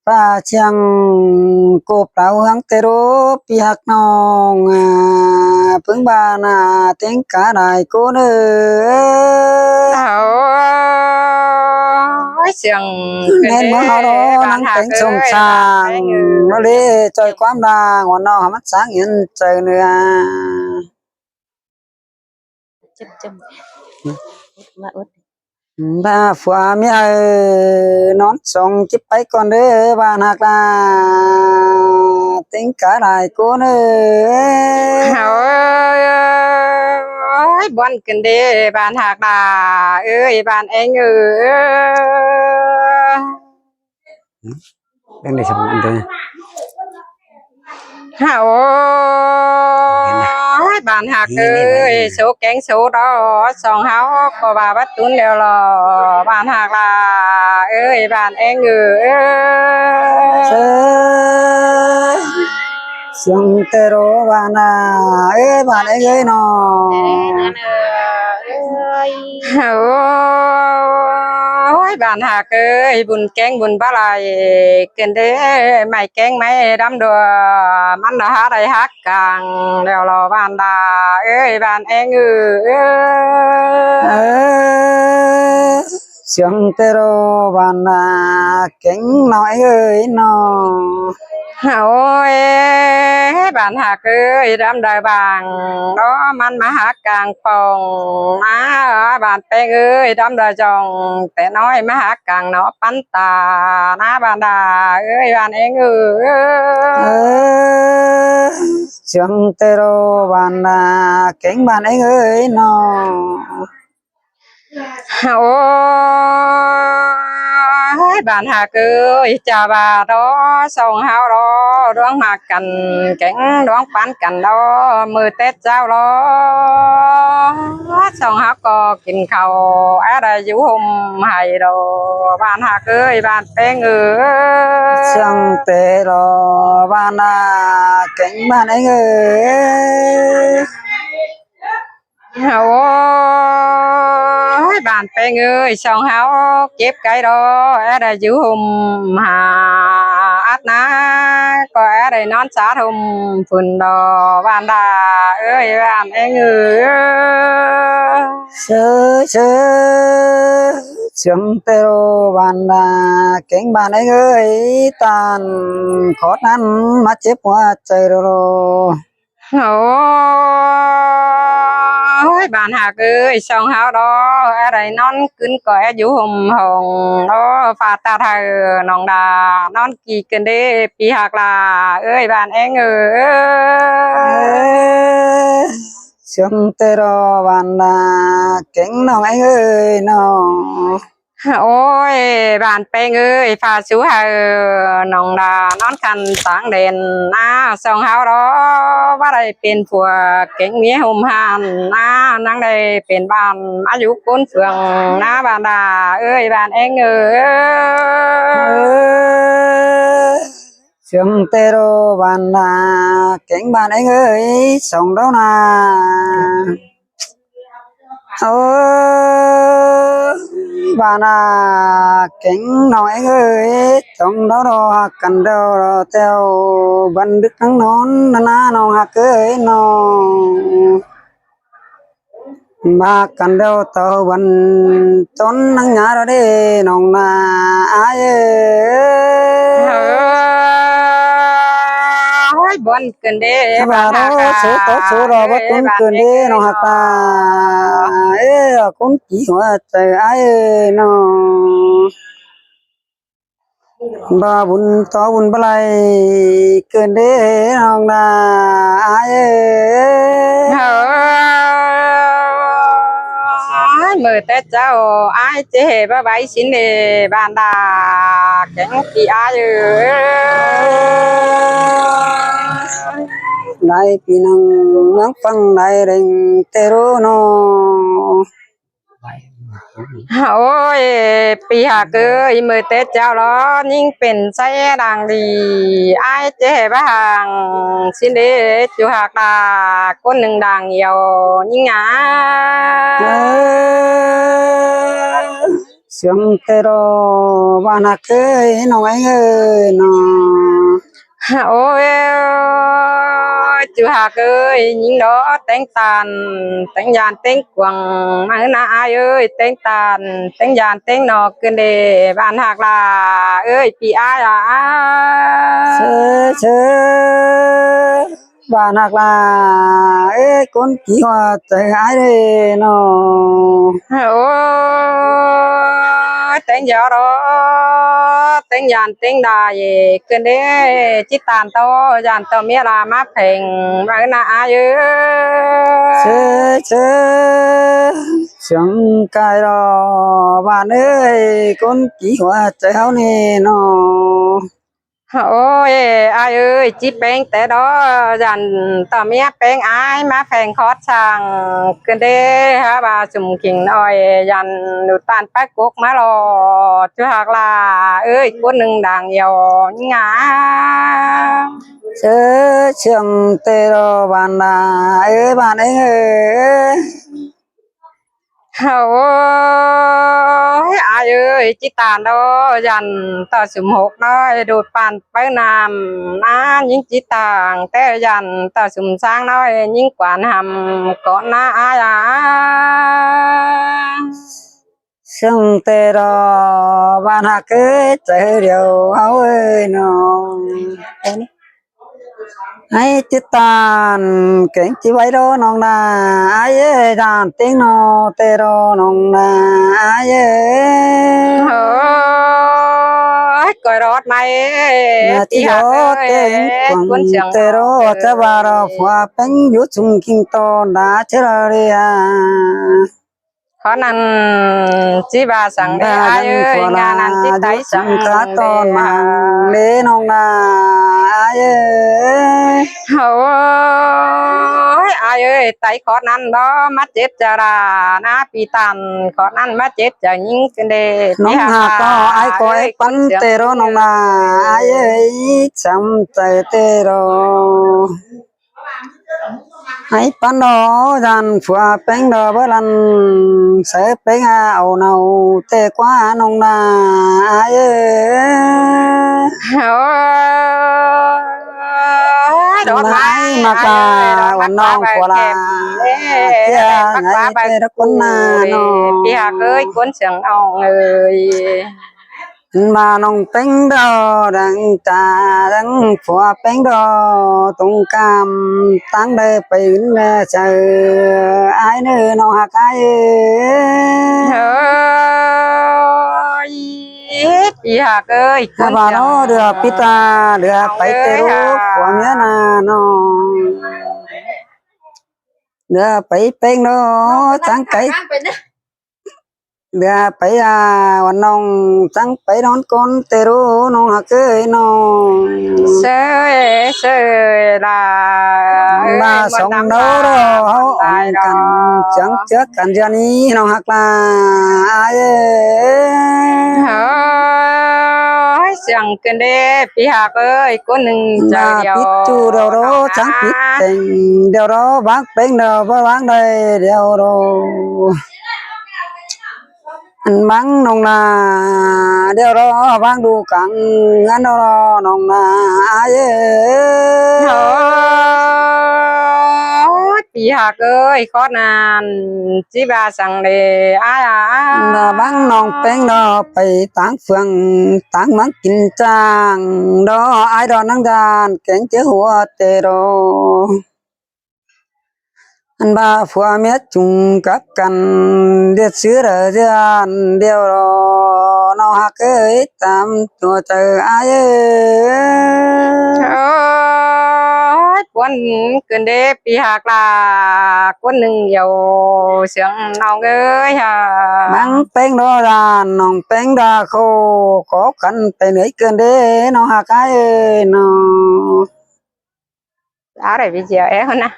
ປາຊຽງ ໂກບເຕົາຫາງແຕ່ໂດ ປີຮັກນ້ອງ ອາ ເພິ່ງບ້ານ ອາ ເຕັງກາໄດ້ໂກເດີ. ໂອ້ຍ ສຽງ ແມ່ນບໍ່ເຮົາເນາະ ນາງແຕງຊົມຊ້າງ ເນາະເລ ຈ່ອຍຄວາມລາງ ວ່ານ້ອງໃຫ້ມັນສາງເຫັນໃຈເໜືອ. ຈຳ ຈຳ ອືມ ມາອົດ ອືມ ຖ້າຜົວເມຍເອີຍ ນອນສອງຈິບໄປກ່ອນເດີ ບ້ານຮັກລາ ເຕັງກາຫຼາຍໂກນເອີຍ. ໂອ້ຍ ບ່ອນກັນເດ້ ບ້ານຮັກລາເອີຍ ບ້ານແອງເອີຍ. ເປັນໄດ້ສອງອັນເດີ ຮະ ໂອ້ຍ ບ້ານຮັກເອີຍ ໂຊແກງໂຊດອ ສອງເຮົາກໍວ່າບັດຕຸນແລ້ວລອ ບ້ານຮັກລາເອີຍ ບ້ານແອງເອີຍ. ສຽງແຕ່ໂດ ບ້ານນາເອີຍ ບ້ານແອງເອີຍເນາະ. ໂອ້ຍ ບ້ານຮັກເອີຍ ບຸນແກງບຸນປາໄຫຼ ເກີນເດ້ ໄມ້ແກງໄມ້ດຳດວ ມັນລະຫາໄດ້ຮັກກາງແລ້ວລອ ບ້ານດາເອີຍ ບ້ານແອງເອີຍ. ສຽງແຕ່ໂດ ບ້ານນາ ເກັ່ງນ້ອງເອີຍເນາະ. ໂອ້ຍ ບ້ານຮັກເອີຍ ດຳດາບາງເນາະ ມັນມາຫາກາງປ່ອງນາ ບ້ານແປງເອີຍ ດຳດາຈ່ອງ ແຕ່ນ້ອຍມາຫາກາງເນາະ ປັນຕານາ ບ້ານດາເອີຍ ບ້ານແອງເອີຍ. ສຽງແຕ່ໂດ ບ້ານນາ ເກັ່ງບ້ານແອງເອີຍເນາະ. ໂອ້ຍ ບ້ານຮັກເອີຍ ຈະວ່າດອ ສອງເຮົາດອ ດວງມັກກັນ ແກງດວງປັນກັນດອ ມື້ແຕ່ເຊົ້າດອ ສອງເຮົາກໍກິນເຂົ້າ ແອໄດ້ຢູ່ຮົ່ມໄຮ່ດອ ບ້ານຮັກເອີຍ ບ້ານແປງເອີຍ. ສຽງແຕ່ດອ ບ້ານນາ ເກັ່ງບ້ານແອງເອີຍ. ໂອ້ຍ ບ້ານແປງເອີຍ ຊ່ອງເຮົາເກັບໄກ່ດອ ແອໄດ້ຢູ່ຮົ່ມຫາອັດນາ ກໍແອໄດ້ນອນສາຮົ່ມຝຸ່ນດອ ບ້ານດາເອີຍ ບ້ານແອງເອີຍ. ເຊີ ເຊີ ສຽງແຕ່ໂດ ບ້ານດາ ເກັ່ງບ້ານແອງເອີຍ ຕານຂອດນັ້ນມາເຈັບຫົວໃຈໂດ. ໂອ້ຍ ບ້ານຮັກເອີຍ ຊ່ອງເຮົາດອ ອາໄດ້ນອນກຶນກໍແອຢູ່ຮົ່ມຫ້ອງດອ ຟ້າຕາໄທນ້ອງດາ ນອນກີກັນເດ້ ປີຮັກຫຼ້າເອີຍ ບ້ານແອງເອີຍ. ເຊິ່ງແຕ່ລໍບ້ານນາ ເກັ່ງນ້ອງແອງເອີຍນ້ອງ. ໂອ້ຍ ບ້ານແປງເອີຍ ຟ້າຊູເຮີ ນ້ອງດານອນຄັນສາງແດນນາ ຊ່ອງເຮົາດອກ ບໍ່ໄດ້ເປັນຜົວ ເກັ່ງເມຍຮົ່ມຮ້ານນາ ນາງໄດ້ເປັນບ້ານ ມາຢູ່ໂກນເຟືອງນາ ບ້ານດາເອີຍ ບ້ານແອງເອີຍ. ເຊິ່ງແຕ່ລໍບ້ານນາ ເກັ່ງບ້ານແອງເອີຍ ຊ່ອງເຮົານາ. ໂອ້ ບ້ານນາ ເກັ່ງນ້ອງແອງເອີຍ ຕ້ອງເຮົາດອກ ຮັກກັນເດີແຕ່ວ ບັນດຶກນັ່ງນອນນາ ນ້ອງຮັກເອີຍນ້ອງ ມາກັນເດີແຕ່ວ ບັນຈົນນັ່ງຍາເດີເດ້ ນ້ອງນາ ອ້າຍເອີຍ. ໂອ້ຍ ບ່ອນ ເກີນເດ້ ສະບາຍເນາະ ບາດ ໂສໂຕໂສດອກ ບໍ່ຕົງເກີນເດ້ ເອີຍ ນ້ອງຮັກຕາ ເອີຍ ຄົນຈີຫົວໃຈອ້າຍເອີຍນ້ອງ ບໍ່ບຸນຕໍ່ບຸນບໍ່ໄຫຼ ເກີນເດ້ນ້ອງນາ ອ້າຍເອີຍ. ເອີຍ ມື້ແຕ່ເຊົ້າ ອ້າຍ ເຈເຮັດບໍ່ໄຫວຊິນເດ ບ້ານດາ ແກງຂີ້ອ້າຍເອີຍ ໄດ້ປີໜຶ່ງ ເມືອງຝັ່ງໄດ້ເລັ່ງແຕ່ຮູ້ນ້ອງ. ໂອ້ຍ ປີຮັກເອີຍ ມື້ແຕ່ເຈົ້າລອ ຍິ່ງເປັນໃສດັ່ງດີ ອ້າຍ ເຈເຮັດບໍ່ຫ່າງຊິນເດ ຈຸຮັກດາ ຄົນໜຶ່ງດັ່ງດຽວ ຍິ່ງງາມ. ເອີ ສຽງແຕ່ລໍ ຫວານຮັກເອີຍ ນ້ອງເອີຍເນາະ. ໂອ້ຍ ຈຸຮັກເອີຍ ຍິງດອກແຕ່ງຕານ ແຕ່ງຢານແຕ່ງກວາງ ມາເອີນາອ້າຍເອີຍ ແຕ່ງຕານ ແຕ່ງຢານແຕ່ງນອກ ເກີນເດ ຫວານຮັກຫຼ້າເອີຍ ພີ່ອ້າຍອາ. ເຊີ ເຊີ ຫວານຮັກຫຼ້າເອີຍ ຄົນທີ່ຫົວໃຈອ້າຍເດ້ເນາະ. ໂອ້ຍ ແຕ່ງຢາດອກ ແຕ່ງຢານແຕ່ງດາຍ ເກີນເດ ຈິຕານເຕົ້າ ຢານເຕົ້າເມຍລາມາແພງ ມາເອີນາອ້າຍເອີຍ. ເຊີ ເຊີ ສຽງກາຍລໍ ຫວານເອີຍ ຄົນທີ່ຫົວໃຈເຮົານີ້ເນາະ. ໂອ້ຍ ອ້າຍເອີຍ ຈິແປງແຕ່ດໍ ຢ້ານຕໍ່ເມຍແປງອາຍ ມາແພງຄອດຊ່າງ ເກີນເດ ຫາວ່າຊຸມຂີງນ້ອຍ ຢ້ານດູດຕານປາກົກມາຫຼໍ່ ຈຸຮັກຫຼ້າເອີຍ ຄົນໜຶ່ງດ່າງດຽວງາມ. ເຊີ ເຊື່ອງແຕ່ລໍ ຫວານຫຼ້າເອີຍ ຫວານເອີຍ. ໂອ້ຍ ອ້າຍເອີຍ ຈິຕານໂດ ຢ້ານຕໍ່ຊຸມຫົກນ້ອຍ ດູດປານໄປນ້ຳນາ ຍິງຈິຕາງ ແຕ່ຢ້ານຕໍ່ຊຸມຊ້າງນ້ອຍ ຍິງກວານຫຳ ກ່ອນໜ້າອ້າຍອາ. ເຊື່ອງແຕ່ລໍ ຫວານຮັກເອີຍ ໃຈດຽວເຮົາເອີຍນ້ອງ. ໃຫ້ຕິດຕານແກງທີ່ໄວ້ເດີນ້ອງນາ ອ້າຍເອີຍ ດ້ານເຕັງນໍແຕ່ລໍນ້ອງນາ ອ້າຍເອີຍ. ໂອ້ຍ ກ້ອຍລອດໄມ້ ນາ ທີ່ລໍແຕ່ງ ເອີຍ ຄວາມ ຄົນສຽງ ແຕ່ລໍ ຈະວ່າລໍ ເອີຍ ຜົວເປັນຢູ່ຊຸມຄິງຕອນດາເຈລາເລຍ. ຂໍນັ້ນຊິວ່າສັງເດ ອ້າຍເອີຍ ງານນັ້ນຊິໄຕສັງເດ ຕອນມາເດນ້ອງນາ ອ້າຍເອີຍ. ໂອ້ຍ ອ້າຍເອີຍ ໄຕຂໍນັ້ນບໍ່ມາເຈັບຈະລານາ ປີຕານຂໍນັ້ນມາເຈັບຈະຍິງເດ ນ້ອງຫາກໍອ້າຍກໍເອັກປັນເຕໂຣນ້ອງນາ ອ້າຍເອີຍ ຊ້ຳໃຈເຕໂຣ. ໃຫ້ປັນດອກ ຢ້ານຜົວແປງດອກ ເບີລັນ ໃສ່ແປງເອົາເນົ່າແຕ່ກວ່ານ້ອງນາເອີຍ. ໂອ້ຍ ດອກໄມ້ ດອກໄມ້ ມາກວ່າ ດອກໄມ້ ວັນນ້ອງ ມາກວ່າ ຜົວລາ ເອີຍ ເຈົ້າ ມາກວ່າ ໃຫ້ແຕ່ລະຄົນນານ້ອງ ພີ່ຮັກເອີຍ ຄົນສຽງອ່ອງເອີຍ. ມານ້ອງເປັງດອ ດັງຕາດັງຜົວເປັງດອ ຕົງກາມ ຕັ້ງໄດ້ໄປເນີ ເຈີອ້າຍເນີ ນ້ອງຮັກອ້າຍເອີຍ. ພີ່ຮັກເອີຍ ກະບາໂນ ເດືອປິດຕາ ເດືອໄປເຕໂຣ ຜົວເມຍນານ້ອງ ເດືອໄປເປັງດອ ຈັ່ງໄກ ເດືອໄປອາ ວັນນ້ອງຈັ່ງໄປນອນກ່ອນເຕໂຣ ນ້ອງຮັກເອີຍນ້ອງ. ເຊີຍ ເຊີຍລາ ມາສອງເດີ ເຮົາອ່ອນກັນ ຈັ່ງເຈີກັນເທື່ອນີ້ ນ້ອງຮັກລາເອີຍ. ໂອ້ຍ ສຽງຂຶ້ນເດ້ ພີ່ຮັກເອີຍ ຄົນໜຶ່ງໃຈດຽວ ມາປິດຈູດຽວໂຣ ຈັ່ງປິດແຕ່ງດຽວໂຣ ວາງເປັງດຽວ ບໍ່ວາງໄດ້ດຽວໂຣ. ອັນບັງນ້ອງນາ ດຽວລໍ ບັງດູກັງ ອັນລໍນ້ອງນາເອີຍ. ໂອ້ຍ ພີ່ຮັກເອີຍ ຂໍນານ ຊິວ່າສັງເດ ອ້າຍອາ ນາບັງນ້ອງແປງດອ ໄປຕ່າງເຟືອງຕ່າງມັງກິນຈ້າງ ດອ ອ້າຍດອ ນາງດານ ແກງເຈີຫົວເຕໂຣ. ອັນວ່າຜົວເມຍຈຸງກັບກັນ ດຽດຊື້ເດີເດືອນດຽວລໍ ນ້ອງຮັກເອີຍ ຕາມຕົວໃຈອ້າຍເອີຍ. ໂອ້ຍ ຄວນຂຶ້ນເດ້ ພີ່ຮັກລາ ຄົນໜຶ່ງດຽວ ສຽງນ້ອງເອີຍ ນາງເປັງດອ ດານນ້ອງເປັງດາໂຄ ຂໍຂັນໄປເໜືອຍເກີນເດ້ ນ້ອງຮັກອ້າຍເອີຍນ້ອງ. ອາໄລວິເຈຍເອນະ